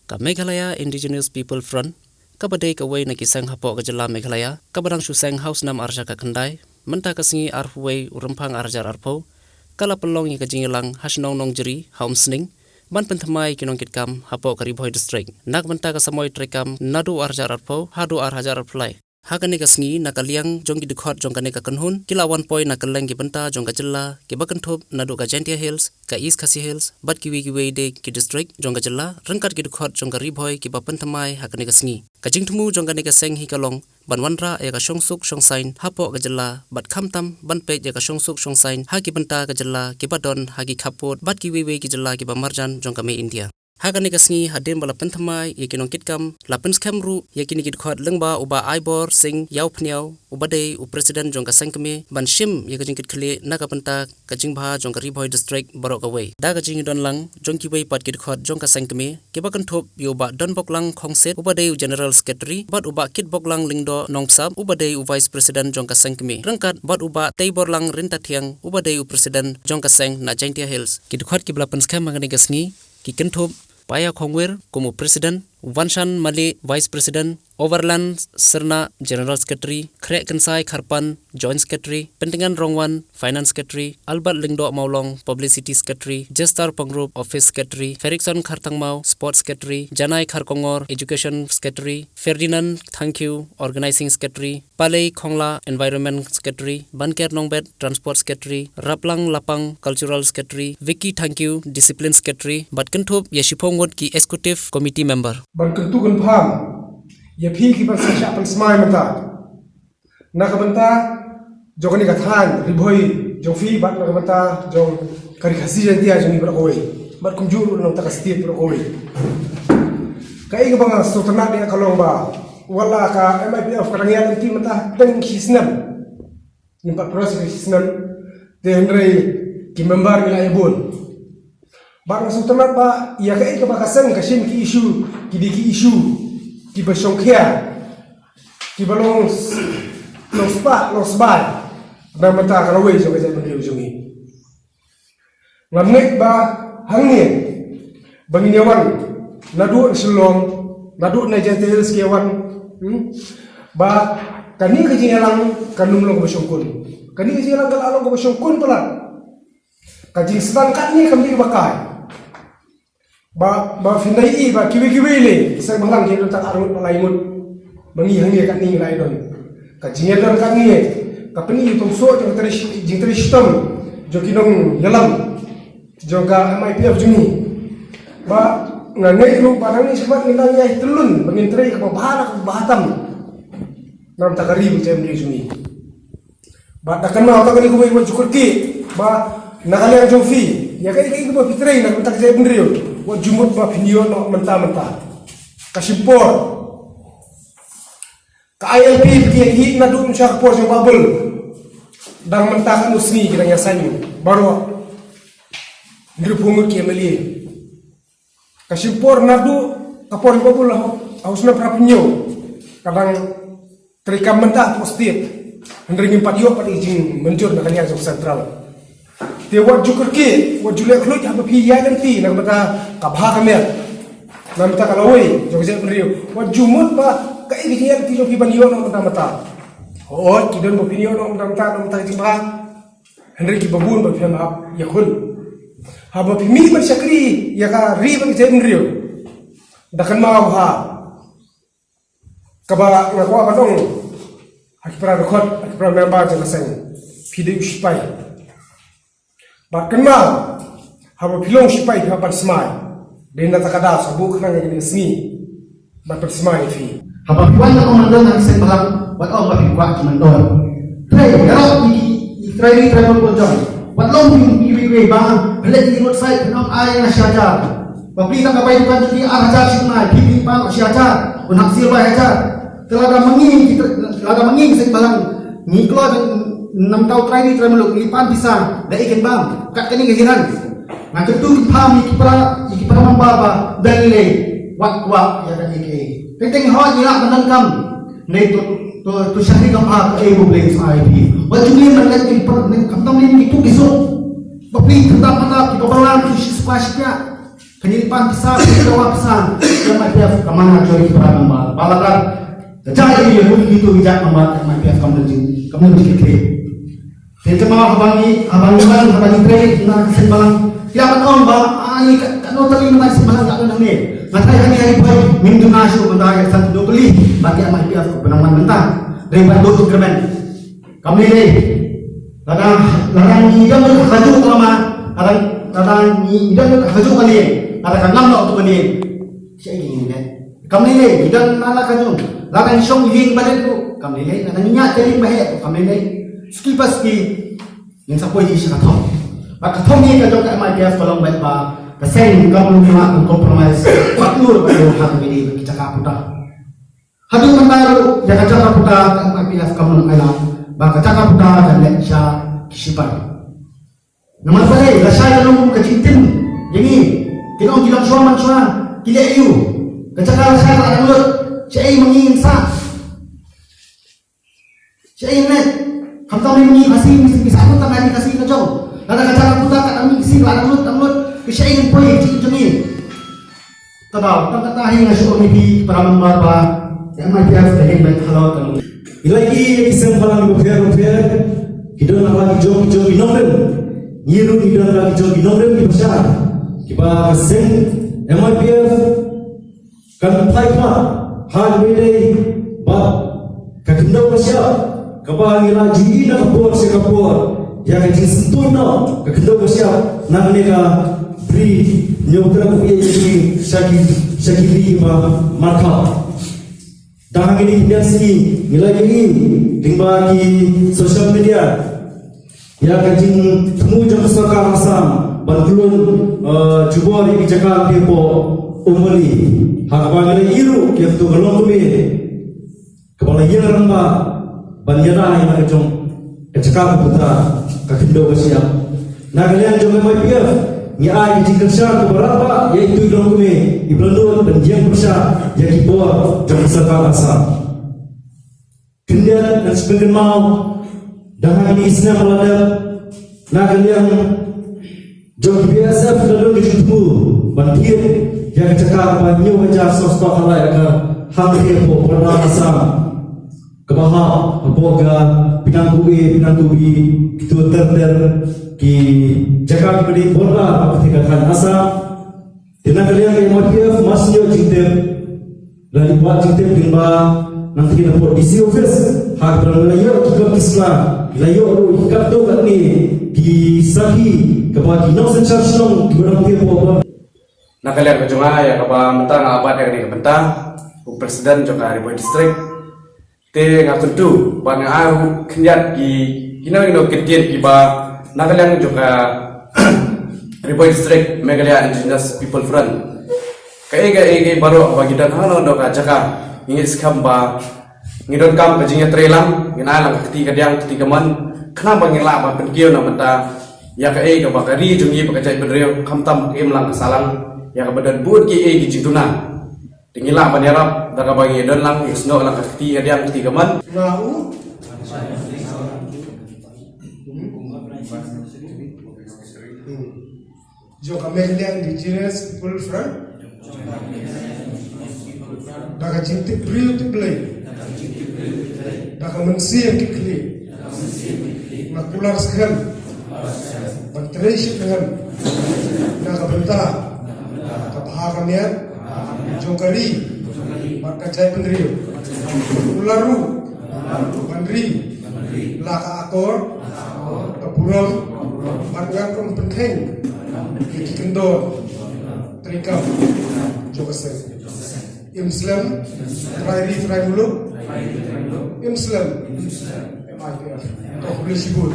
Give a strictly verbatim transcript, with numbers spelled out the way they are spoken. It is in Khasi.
Ka Meghalaya Indigenous People Front, kaba dei kawei na ki seng hapoh ka jylla Meghalaya, kaba dang shu seng ha u snem arhajar khatkhyndai, mynta ka sngi arphew wei u Rymphang arhajar arphew, ka la pynlong ïa ka jingïalang ha shnong Nongjri ha Umsning, ban pynthymmai ki nongkitkam hapoh ka Ri Bhoi District. Na ka bynta ka samoi treikam naduh arhajar arphew haduh arhajar arphew lai. Ha kane ka sngi, na ka liang jong ki dkhot jong kane ka kynhun, ki la wan poi na kylleng ki bynta jong ka jylla, kiba kynthup naduh ka Jaintia Hills, ka East Khasi Hills, bad kiwei kiwei de ki district jong ka jylla, ryngkat ki dkhot jong ka Ri Bhoi kiba pynthymmai ha kane ka sngi. Ka jingthmu jong kane ka seng hi ka long ban wanrah ïa ka shongsuk shongsaiñ hapoh ka jylla, bad khamtam ban peit ïa ka shongsuk shongsaiñ ha ki bynta ka jylla kiba don ha ki khappud bad kiwei kiwei ki jylla kiba marjan jong ka Mei India. Ha kane ka sngi, hadien ba la pynthymmai ïa ki nongkitkam, la pynskhem ruh ïa kine ki dkhot lyngba u Bah Aibor Singh Ïawphniaw, uba dei u president jong ka seng kmie, ban shim ïa ka jingkitkhlieh na ka bynta ka jingbha jong ka Ri Bhoi District baroh kawei. Da ka jingdon lang jong kiwei pat ki dkhot jong ka seng kmie, kiba kynthup ïa u Bah Donboklang Khongsit, uba dei u general secretary, bad u Bah Kitboklang Lyngdoh Nongpsap, uba dei u vice president jong ka seng kmie, ryngkat bad u Bah Teiborlang Ryntathiang, uba dei u president jong ka seng na Jaintia Hills. Ki dkhot kiba la pynskhem ha kane ka sngi ki kynthup Paya Khongwir kum u president, Vanshan Malik vice president, Overland Syrna general secretary, Khreh Kynsai Kharpan joint secretary, Pyntngen Rongwan finance secretary, Albert Lyngdoh Mawlong publicity secretary, Jester Pangrup office secretary, Ferikson Khartangmaw sports secretary, Janai Kharkongor education secretary, Ferdinand Thangkhiew organizing secretary, Palei Khongla environment secretary, Banker Nongbet transport secretary, Raplang Lapang cultural secretary, Vicky Thangkhiew discipline secretary, bad kynthup ïa shiphew ngut ki executive committee member. Ban kyntu kynpham ïa phi kiba sa shah pynsmai mynta na ka bynta jong kane ka thaiñ Ri Bhoi jong phi, bad na ka bynta jong ka Ri Khasi Jaiñtia jong ngi baroh kawei, bad kumjuh ruh na ka bynta ka state baroh kawei. Kaei kaba nga sngewtynnat ïa ka long ba wat la ka M I P F ka dang ïaid lynti mynta tang shi snem, ngim pat poi shi snem, te hynrei ki member ngi la ïa bun. Ba nga sngewtynnat ba ïa kaei kaba ka seng ka shim ki issue, ki dei ki issue kiba shongkhia, kiba long s-, long spah long sbai na ka bynta ka lawei jong ka jaitbynriew jong ngi. Ngam ngeit ba hangne ba ngin ïa wan naduh na Shillong, naduh na Jaintia Hills ki ïa wan, hmm? Ba kane ka jingïalang kan ym long kaba shongkun. Kane ka jingïalang ka la long kaba shongkun palat. Ka jingsdang katne kam dei kaba kai. Ba, ba phin da ïohi ba kiwei kiwei lei ki seng bhalang ki don tang ar ngut bad lai ngut. Ba ngi hangne katne ngi la ïa don. Ka jingïadon katne ka pyni ïa u tong soh jong ka trei shi-, jingtrei shitom jong ki nongïalam jong ka M I P F jong ngi. Ba nga ngeit ruh ba nangne shakhmat ngin nang ïai tyllun ba ngin trei kaba bha, kaba bha tam na ka bynta ka ri bad ka jaitbynriew jong ngi. Bad da kynmaw kata kane kawei, wat ju kyrkieh ba na ka liang jong phi, ïa kaei kaei kaba phi trei na ka bynta ka jaitbynriew, wat ju mut ba phin ïoh noh mynta mynta. Ka shim por. Ka I L P phi ïa hi naduh mynta ka por jong Bah Bull. Dang mynta katno sngi ki dang ïa saiñ baroh hynriewphew ngut ki M L A. Ka shim por naduh ka por jong Bah Bull ha u snem phra phew hynñiew. Ka dang treikam mynta hapoh state. Hynrei ngim pat ïoh pat ïa ka jingmynjur na ka liang jong central. Te wat ju kyrkieh, wat ju leh khluit haba phi ïaid lynti na ka bynta ka bha ka miat, na ka bynta ka lawei jong ka jaitbynriew. Wat ju mut ba kaei ka jingïaid lynti jong phi ban ïoh noh mynta mynta. Hooid, ki don ba phin ïoh noh mynta mynta na ka bynta ka jingbha. Hynrei kiba bun ba phi hap ïakhun. Haba phi mih ban shakri ïa ka ri bad ka jaitbynriew, da kynmaw bha kaba nga kwah ban ong ha ki para dkhot, ha ki para member jong ka seng, phi dei u sipai. Bad kynmaw, haba phi long sipai phi hap ban smai. Dei na kata ka daw sa buh khnang ïa kane ka sngi ban pynsmai ïa phi. Haba phi wan na ka mandon ha ki seng bhalang, wat ong ba phi kwah ki mandon. Trei ïarap ïa ki, ïa ki trai ri trai bor bor jong. Wat long phi, phi, phi, phi bang, phi leit ïa ki roadside, phin ong ai nga shi hajar. Bapli tang ka bai dukan jong ki ar hajar shi ngai, phi, phi bang shi hajar. Un hap siew lai hajar. Te lada ma ngi, lada ma ngi ki seng bhalang, ngi kloi ban, namar u trai ri trai muluk, ngi pan pisa da ei kin bam. Kat kane nga hiran. Nga kyntu kynpham ïa ki para, ïa ki para member ba dang lei, wat kwah ïa kane kaei. Teng teng hooid ngi lah ban donkam. Hynrei to, to, to shakri kam bha kaei ba U Blei un ai ïa phi. Wat ju leh ban leh ki para, khamtam leh ki puk ki suk. Bapli khamtam khamtam ki ba bhalang ki shi spah shi pyrshah. Kane pan pisa, kane dawa pisa, ka M I P F ka mana jong ki para member. Ba la ka jai ïa ki tu ki jait member ka M I P F kam don jing, kam don jing ki. Te te ma haba ngi, haba ngi ban, haba ngi trei na ka seng balang. Ki la ban ong ba ai ka, ka notary mynta seng balang ka don hangne. Nga trai hangne ai boy, ngim duna shuh mynta ka san notary ba ki M I P F ka pynang man mynta. Dei ban dot agreement. Kam lei lei. Lada, lada ngi dang dang ha kajuh ka lama, lada, lada ngi dang dang ha kajuh ka lieng, lada ka ngam noh tu ka lieng. Shaei ngi leh. Kam lei lei, ngi dang na la kajuh. Lada ngi shong lieng ba leh tu, kam lei lei. Lada ngi ñiah ka lieng ba heh tu, kam lei lei. Suki pa suki. Ngin sa poi hi sha ka thong. Bad ka thong hi ka jong ka M I P F ka long bad ba ka seng kam lu ma compromise. Bad lu bad lu ha ka mini ki jaka puta. Haduh mynta ruh ïa ka jaka puta ka M I P F kam long ailad ba ka jaka puta kan leh sha ki shipai. Namar balei lashai ka long ka jingtim ïa ngi. Ki long ki long shuwa man shuwa ki leh aïu. Ka jaka lashai ka la dang lut. Shaei ma ngi ngin sah? Shaei ngin leh? Khamtam ma ngi Khasi ngi sah tang ngi Khasi ka jong. Lada ka jaka puta ka dang mih Khasi ka la dang lut dang lut. Ki shaei ngin poi ki jong ngi. Te ba tang kata hi nga shu ong ïa phi para member ba M I P F ka heh beit halor ka long. Ngi la ïohi ïa ki seng balang kiba pher bapher ki don la ki jong ki jong ki nongrim. Ngi ruh ngi don la ki jong ki nongrim kiba shai. Kiba ka seng M I P F kan phai khmat ha kaba ïadei bad ka khyndew ka shyiap kaba ngi la ju ïohi na ka por sha ka por ïa ka jingsyntur noh ka khyndew ka shyiap na kane ka bri Hynñiewtrep, u ïa ïa sha ki, sha ki bri ba markhap. Dang hangne ki khyndiat sngi ngi la ïohi lyngba ki social media ïa ka jingthmu jong ka sorkar Assam ban kloi, eh, jubor ïa ki jaka lade hapoh Umuli. Ha kaba ngi la ïohi ruh ïa kato ka longkmie kaba la ïeng rangbah ban ïada ïa la ka jong ka jaka ka puta ka khyndew ka shyiap. Na ka liang jong ka M I P F ngi ai ka jingkyrshan kaba radbah ïa itu i longkmie iba la nud ban ïeng pyrshah ïa ki bor jong ka sorkar Assam. Khyndiat ngan sa pynkynmaw, dang ha kine ki snem ba la dep, na ka liang jong ki B S F la don ka jingthmu ban thied ïa ka jaka kaba hynñiew hajar saw spah khalai acre hangne hapoh border Assam, kaba hap hapoh ka Pinangkuh A, Pinangkuh B, kito ter ter ki jaka kiba dei border bad ka thaiñ Assam. Te na ka liang ka M I P F mar shu ïoh jingtip, la dei wad jingtip lyngba nangta na pdeng D C office, ha kaba la ïoh ki kot ki sla, la ïoh ruh ki katto katne ki sakhi kaba ki nongsynshar shnong kiba dang thied hapoh. Na ka liang ka jong nga ïa kaba mynta nga bat ïa kane ka bynta u president jong ka Ri Bhoi District. Te nga kyntu ba nga ai ruh khyndiat ki kino kino ki tied kiba na ka liang jong ka Ri Bhoi District Meghalaya Indigenous People Front. Kaei kaei kaei baroh ba ki don hano hano ka jaka ngi ngeit skhem ba ngi donkam ka jingïatreilang, ngin ai lang ka kti kadiang kti kamon khnang ba ngin lah ban pynkiew na bynta ïa kaei kaba ka ri jong ngi bad ka jaitbynriew khamtam im lang ka sahlang ïa kaba don bun kiei ki jingduna. Te ngi lah ban ïarap da kaba ngi don lang, ngi snoh lang ka kti kadiang kti kamon. Nga u jong ka Meghalaya Indigenous People Front, da ka jingtip briew tip Blei, da ka mynsiem tip khlieh, nga kular skhem ban trei shitrhem na ka bynta ka bha ka miat jong ka ri bad ka jaitbynriew. Kular ruh ban ri la ka akor ka burom bad ngan ym pynkheiñ ïa ki kyndon treikam jong ka seng. Im slem, trai ri trai muluk. Im slem, M I P F. Ka khublei shibun.